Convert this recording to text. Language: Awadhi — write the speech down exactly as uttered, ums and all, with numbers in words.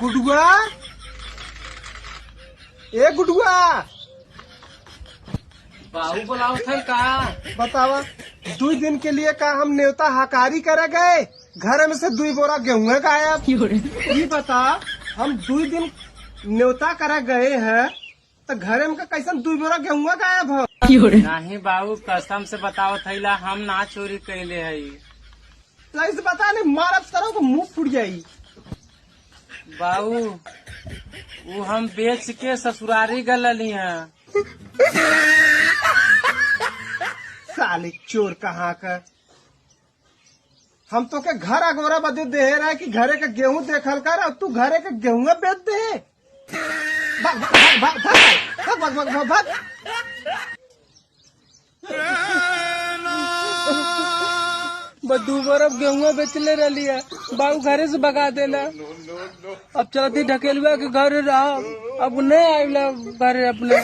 गुडुआ, ए गुडुआ। बाबू बुलावत है का? बतावा, दुई दिन के लिए का हम नेवता हकारी करे गए, घर में से दुई बोरा गेहूं गायब। ई बता, हम दुई दिन नेवता करे गए हैं, तो घरे में का कैसन दुई बोरा गेहुआ गायब हो? नहीं बाबू, कसम से बतावत हईला, हम ना चोरी कैले हई। सही से बता, नहीं मारब सरऊ को मुंह फूट जाई। बाबू, वो हम बेच के ससुरारी गलली हैं। साले चोर कहाँ का। हम तोके घर अगोरा बदे देहे रहे कि घरे के गेहूं देखल कर, और तू घरे के गेहूं बेच दे। भाग, भाग, भाग। बस दू बरफ गेहूं बेचले रहली है, बाबू घरे से भगा देला। अब चलती ढकेलुआ के घर रहा, अब नहीं आइला घरे अपने।